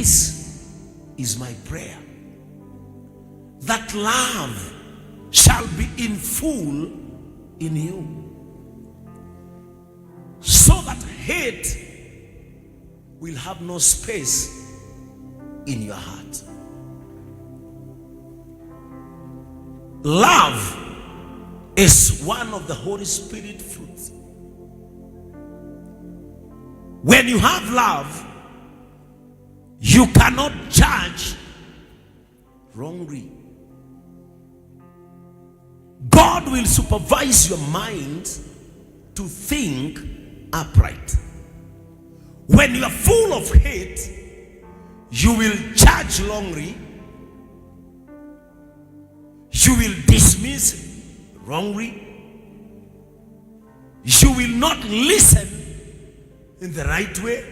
This is my prayer, that love shall be in full in you, so that hate will have no space in your heart. Love is one of the Holy Spirit fruits. When you have love, you cannot judge wrongly. God will supervise your mind to think upright. When you are full of hate, you will judge wrongly, you will dismiss wrongly, you will not listen in the right way,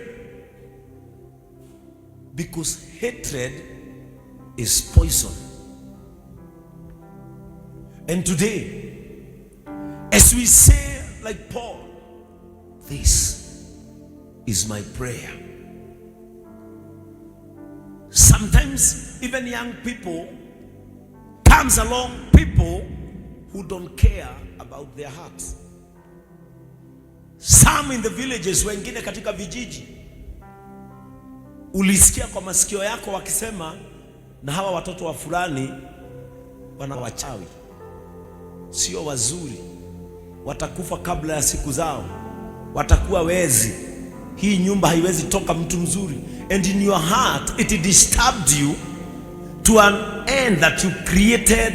because hatred is poison. And today, as we say like Paul, this is my prayer. Sometimes even young people comes along, people who don't care about their hearts. Some in the villages, wengine katika vijiji, ulisikia kwa masikio yako wakisema, na hawa watoto wa fulani wana wachawi, sio wazuri, watakufa kabla ya siku zao, watakuwa wezi, hii nyumba haiwezi toka mtu mzuri. And in your heart it disturbed you to an end that you created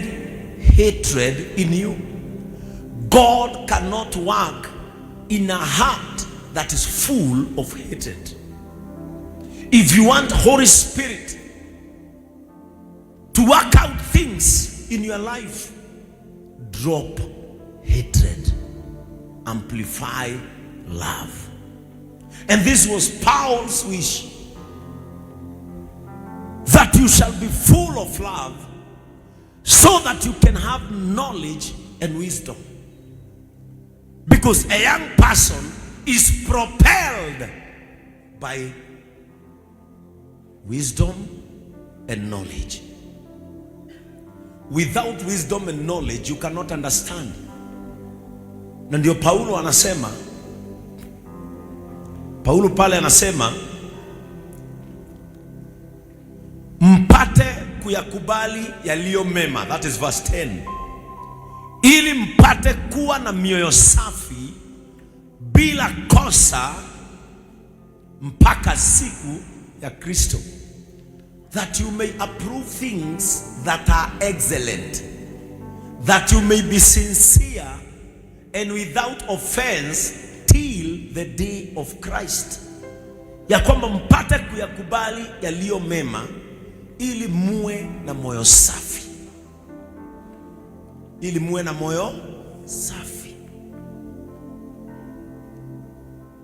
hatred in you. God cannot work in a heart that is full of hatred. If you want Holy Spirit to work out things in your life, drop hatred, amplify love. And this was Paul's wish, that you shall be full of love so that you can have knowledge and wisdom. Because a young person is propelled by wisdom and knowledge. Without wisdom and knowledge, you cannot understand. Na ndio Paulo anasema, Paulo pale anasema mpate kuyakubali yaliyo mema, that is verse 10, ili mpate kuwa na mioyo safi bila kosa mpaka siku ya Kristo, that you may approve things that are excellent, that you may be sincere and without offense till the day of Christ, ya kwamba mpate kuyakubali yaliyo mema ili muwe na moyo safi, ili muwe na moyo safi.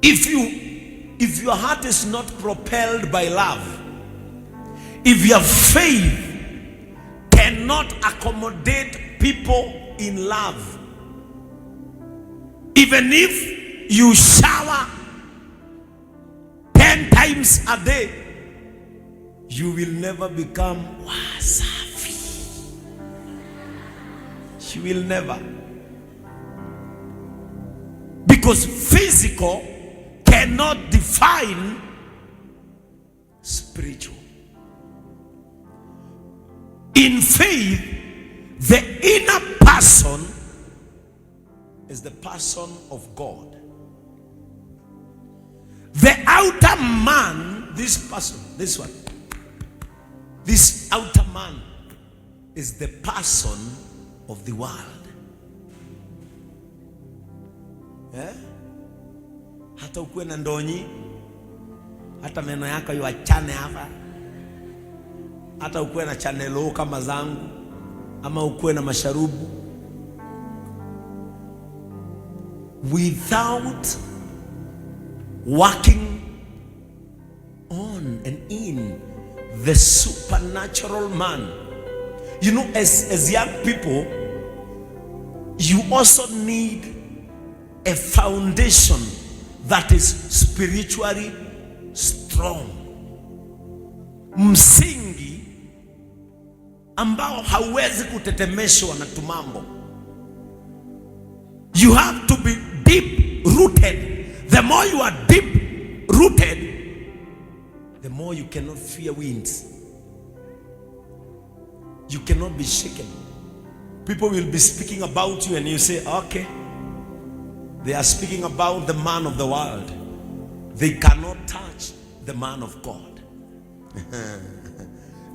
If your heart is not propelled by love, if your faith cannot accommodate people in love, even if you shower 10 times a day, you will never become wasafi. You will never. Because physical cannot define spiritual. In faith, the inner person is the person of God. The outer man, this person, this one, this outer man is the person of the world. Eh? Hata ukuwe na ndonyi, hata meno yako iwachane hapa, hata ukuwe na chanelo kama zangu, ama ukuwe na masharubu, without working on and in the supernatural man. You know, as young people, you also need a foundation that is spiritually strong. Msingi ambao hauwezi kutetemeshwa na tumambo. You have to be deep rooted. The more you are deep rooted, the more you cannot fear winds. You cannot be shaken. People will be speaking about you and you say, "Okay, they are speaking about the man of the world. They cannot touch the man of God.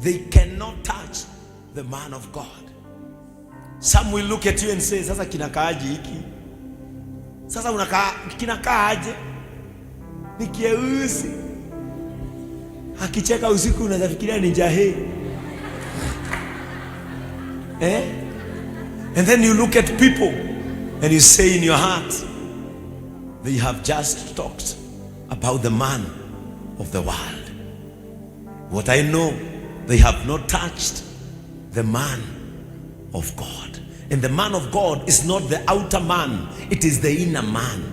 They cannot touch the man of God." Some will look at you and say, "Sasa kinakaaje hiki? Sasa unakaa kinakaa aje? Ni kieusi. Akicheka usiku unaweza fikiria ni njahe." Eh? And then you look at people and you say in your heart, "They have just talked about the man of the world. What I know, they have not touched the man of God." And the man of God is not the outer man, it is the inner man.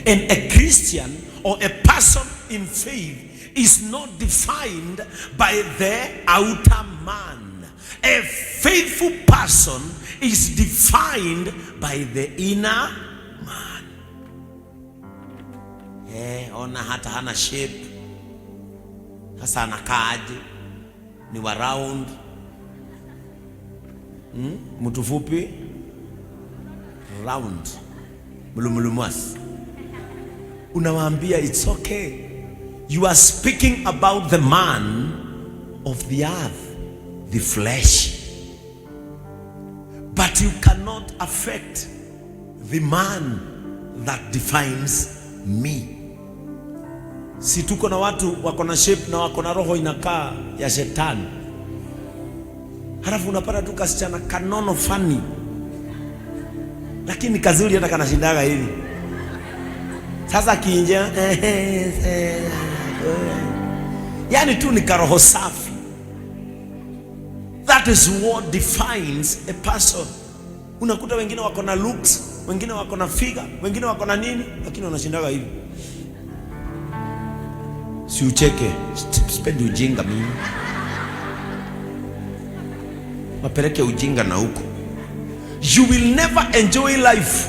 And a Christian or a person in faith is not defined by the outer man. A faithful person is defined by the inner man. Eh, ona hata hana shape. Sasa anakaaje? Ni wa round. Mtu fupi round, mulumulumwas. Unawaambia it's okay. You are speaking about the man of the earth, the flesh. But you cannot affect the man that defines me. Si tuko na watu wako na shape na wako na roho inakaa ya shetani. Halafu unapata tu kasichana kanono fani, lakini kazuri hata kanashindaga hivi. Sasa kiinja, yani tu ni karoho safi. That is what defines a person. Unakuta wengine wako na looks, wengine wako na figure, wengine wako na nini, lakini wanashindaga hivi. Si ucheke, sipendi ujinga mimi. Wapeleke ujinga na huko. You will never enjoy life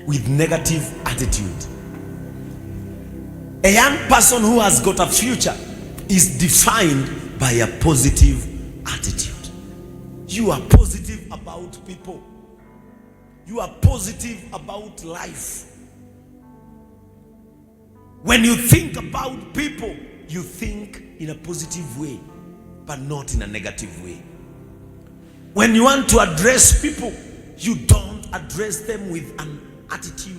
with negative attitude. A young person who has got a future is defined by a positive attitude. You are positive about people. You are positive about life. When you think about people, you think in a positive way, but not in a negative way. When you want to address people, you don't address them with an attitude.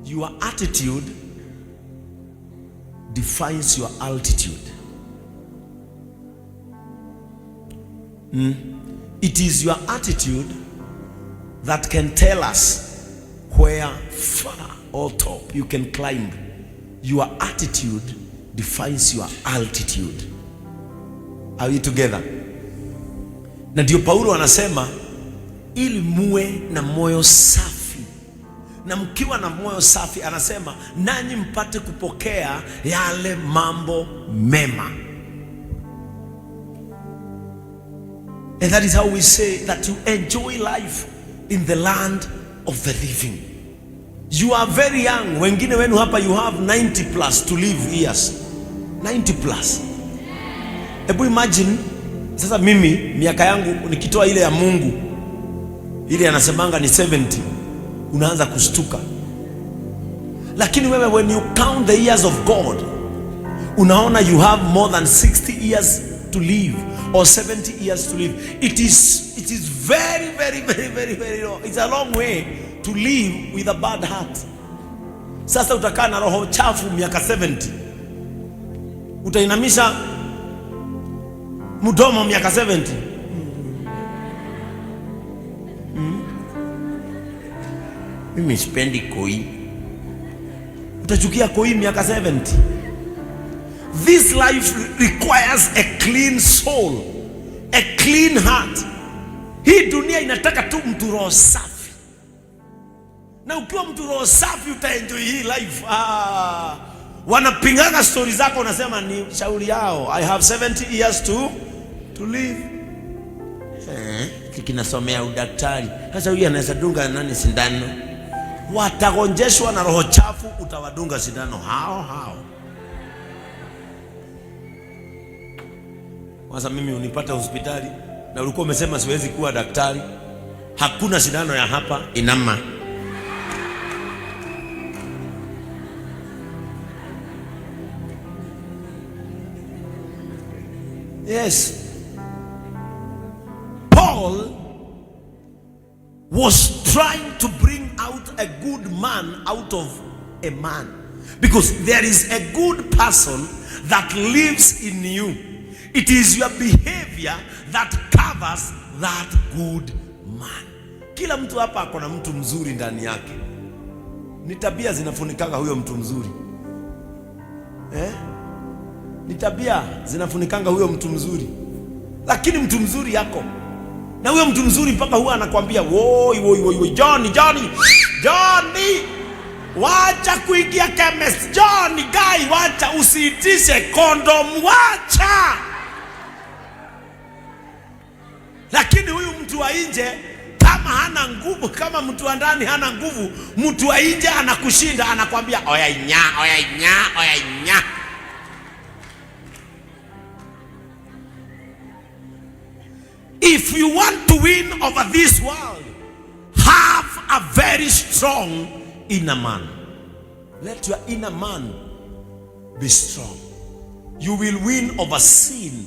Your attitude defines your altitude. It is your attitude that can tell us where far or top you can climb. Your attitude defines your altitude. Are we together? Na ndio Paulo anasema ili muwe na moyo safi, na mkiwa na moyo safi, anasema nanyi mpate kupokea yale mambo mema. And that is how we say that you enjoy life in the land of the living. You are very young. Wengine wenu hapa you have 90 plus to live years. 90 plus. Hebu imagine sasa mimi miaka yangu nikitoa ile ya Mungu, ile anasemanga ni 70, unaanza kustuka. Lakini wewe when you count the years of God, unaona you have more than 60 years to live or 70 years to live. It is very, very, very, very, very long. It's a long way to live with a bad heart. Sasa utakaa na roho chafu miaka 70. Utainamisha mdomo miaka 70. Mimi sipendi koi. Utachukia koi miaka 70. This life requires a clean soul, a clean heart. Hii dunia inataka tu mtu roho safi. Na ukiwa mtu roho safi utaenjoy hii life. Ah, wanapingana stori zako, unasema ni shauri yao. I have 70 years to live. Eh, kinasomea udaktari. Sasa huyu anaweza dunga nani sindano? Watagonjeshwa na roho chafu, utawadunga sindano hao hao. Kwanza mimi unipata hospitali na ulikuwa umesema siwezi kuwa daktari. Hakuna sindano ya hapa inama. Yes. Paul was trying to bring out a good man out of a man. Because there is a good person that lives in you. It is your behavior that covers that good man. Kila mtu hapa ako na mtu mzuri ndani yake. Ni tabia zinafunikanga huyo mtu mzuri. Eh? Ni tabia zinafunikanga huyo mtu mzuri. Lakini mtu mzuri yako. Na huyo mtu mzuri mpaka huwa anakwambia, "Woi woi woi woi, Johnny, Johnny, Johnny, wacha kuingia chemist. Johnny guy, wacha usiitishe condom, wacha." Lakini huyu mtu wa nje kama hana nguvu, kama mtu wa ndani hana nguvu, mtu wa nje anakushinda, anakwambia oya nya, oya nya, oya nya. If you want to win over this world, have a very strong inner man. Let your inner man be strong. You will win over sin.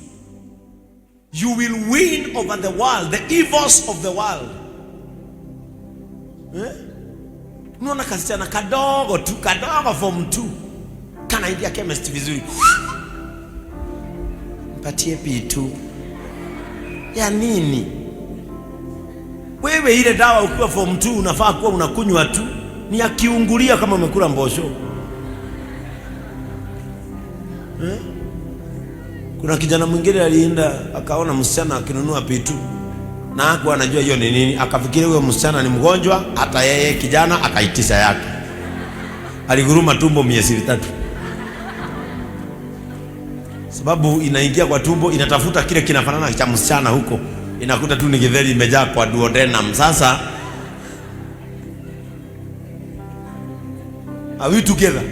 You will win over the world, the evils of the world. Eh? Unaona kasichana kadogo tu, kadogo form 2. Kanaingia chemist vizuri. Mpatie P2. Ya nini? Wewe ile dawa ukiwa form 2 unafaa kuwa unakunywa tu, ni ya kiungulia kama umekula mbosho. Eh? Kuna kijana mwingine alienda akaona msichana akinunua P2 na hakuwa anajua hiyo ni nini, akafikiri huyo msichana ni mgonjwa, hata yeye kijana akaitisha yake. Aliguruma tumbo miezi 3, sababu inaingia kwa tumbo, inatafuta kile kinafanana cha msichana huko, inakuta tu ni githeri imejaa kwa duodenum. Sasa are we together?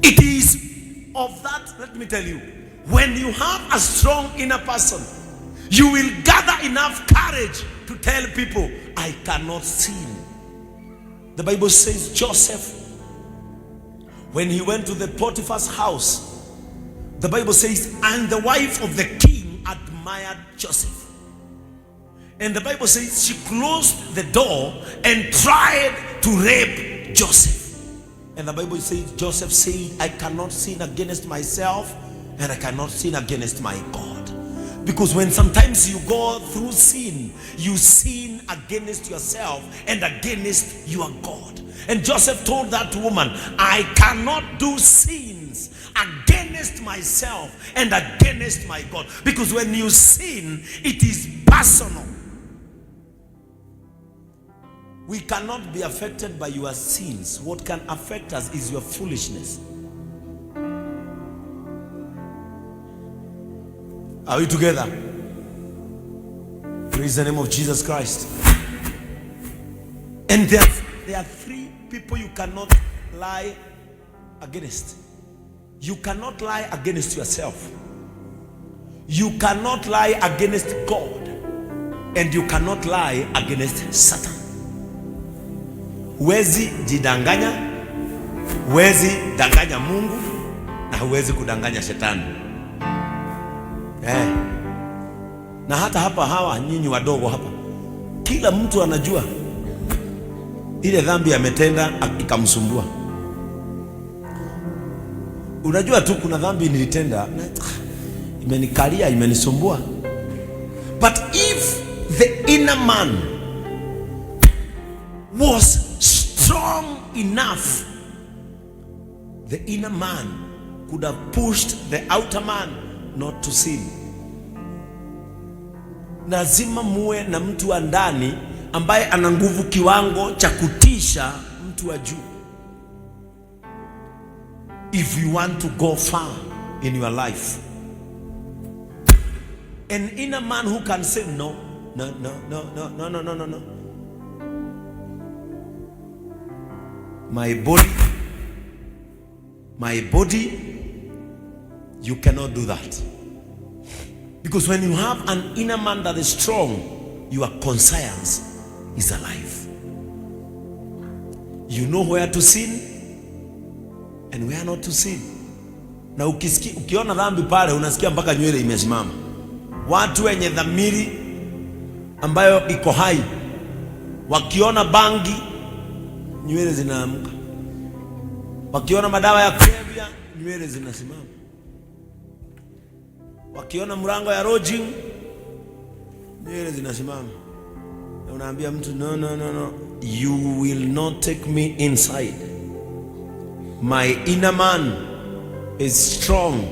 It is of that, let me tell you, when you have a strong inner person, you will gather enough courage to tell people, I cannot sin. The Bible says Joseph, when he went to the Potiphar's house, the Bible says, and the wife of the king admired Joseph. And the Bible says she closed the door and tried to rape Joseph. And the Bible says Joseph said, I cannot sin against myself and I cannot sin against my God. Because when sometimes you go through sin, you sin against yourself and against your God. And Joseph told that woman, I cannot do sins against myself and against my God. Because when you sin, it is personal. We cannot be affected by your sins. What can affect us is your foolishness. Are we together? Praise the name of Jesus Christ. And there are three people you cannot lie against. You cannot lie against yourself. You cannot lie against God. And you cannot lie against Satan. Huwezi jidanganya, huwezi danganya Mungu na huwezi kudanganya shetani. Eh. Na hata hapa hawa nyinyi wadogo hapa, kila mtu anajua ile dhambi ametenda ikamsumbua. Unajua tu kuna dhambi nilitenda imenikalia, imenisumbua. But if the inner man was strong enough, the inner man could have pushed the outer man not to sin. Lazima muwe na mtu wa ndani ambaye ana nguvu kiwango cha kutisha mtu wa juu. If you want to go far in your life, an inner man who can say no, no, no, no, no, no, no, no, no, no. My body, my body, you cannot do that. Because when you have an inner man that is strong, your conscience is alive. You know where to sin and where not to sin. Na ukisikia, ukiona dhambi pale unasikia mpaka nywele imesimama. Watu wenye dhamiri ambayo iko hai wakiona bangi nywele zinaamka, wakiona madawa ya kulevya nywele zinasimama, wakiona mlango ya lodging nywele zinasimama. Na unaambia mtu no, no, no, no, you will not take me inside. My inner man is strong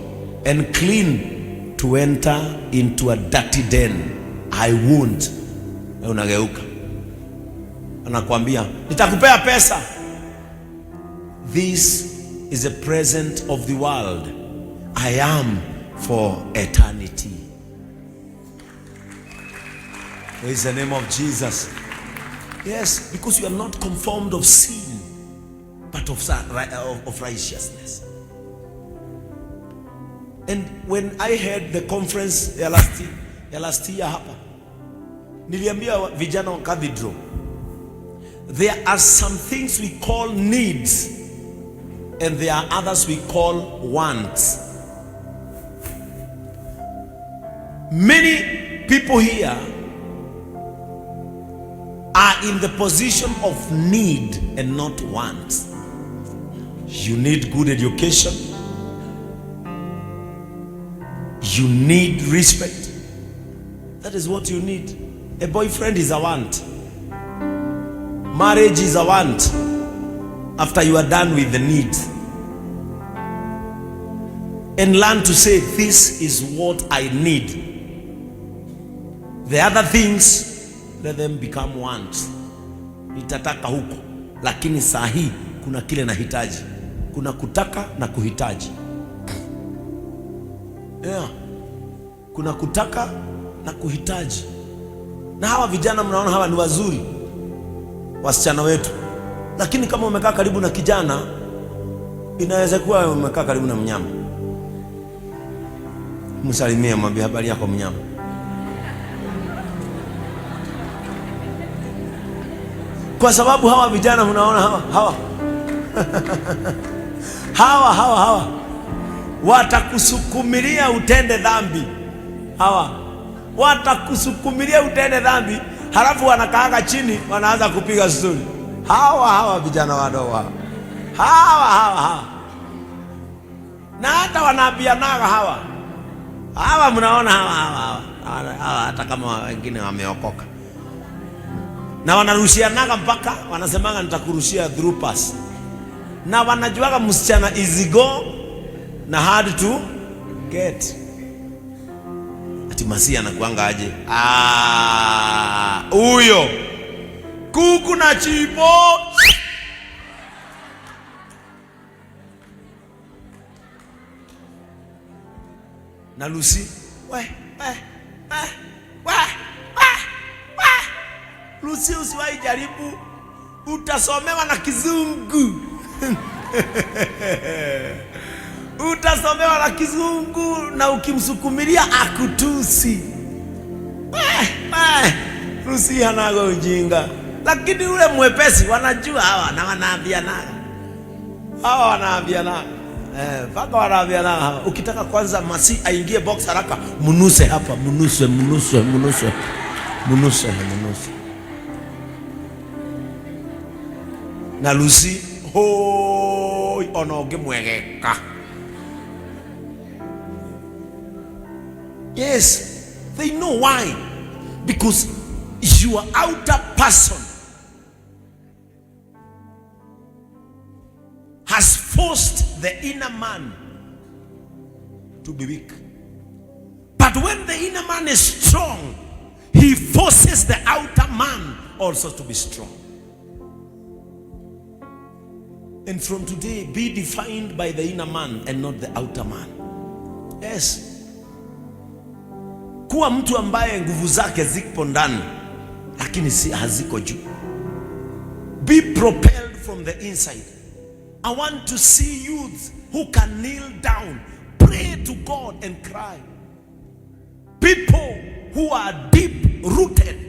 and clean to enter into a dirty den. I won't. Na unageuka, anakuambia nitakupea pesa. This is the present of the world. I am for eternity. Praise the name of Jesus. Yes, because you are not conformed of sin, but of righteousness. And when I had the conference ya last year hapa, niliambia vijana wa Cathedral, there are some things we call needs and there are others we call wants. Many people here are in the position of need and not want. You need good education. You need respect. That is what you need. A boyfriend is a want. Marriage is a want. After you are done with the need. And learn to say, this is what I need. The other things, let them become wants. Nitataka huko, lakini saa hii kuna kile nahitaji. Kuna kutaka na kuhitaji. Yeah. Kuna kutaka na kuhitaji. Na hawa vijana mnaona hawa ni wazuri, wasichana wetu, lakini kama umekaa karibu na kijana, inaweza kuwa umekaa karibu na mnyama. Msalimie, mwambie habari yako mnyama. Kwa sababu hawa vijana mnaona hawa hawa hawa hawa hawa watakusukumilia utende dhambi. Hawa watakusukumilia utende dhambi, halafu wanakaaga chini, wanaanza kupiga stori. Hawa hawa vijana wadogo hawa hawa hawa hawa, na hata wanaambianaga hawa hawa, mnaona hawa hawa hawa hawa, hata kama wengine wameokoka na wanarushianaga mpaka wanasemaga nitakurushia through pass, na wanajuaga msichana easy go na hard to get. Ati Masia anakuanga aje? Ah, huyo kuku na chipo. Na Lucy, we we we we we we, Lucy, usiwahi jaribu, utasomewa na kizungu utasomewa na kizungu, na ukimsukumilia akutusi. Lucy hanago ujinga, lakini ule mwepesi wanajua hawa na wanaambianaga hawa wanaambianaga mpaka wanaambianaga hawa. Ukitaka kwanza Masi aingie box haraka, munuse hapa, munuse, munuse, munuse, munuse, munuse. Na Lucy hoi, ona ũngĩmwegeka. Yes, they know why. Because your outer person has forced the inner man to be weak. But when the inner man is strong, He forces the outer man also to be strong. And from today, be defined by the inner man and not the outer man. Yes. Kuwa mtu ambaye nguvu zake zipo ndani lakini si haziko juu. Be propelled from the inside. I want to see youths who can kneel down, pray to God and cry. People who are deep rooted.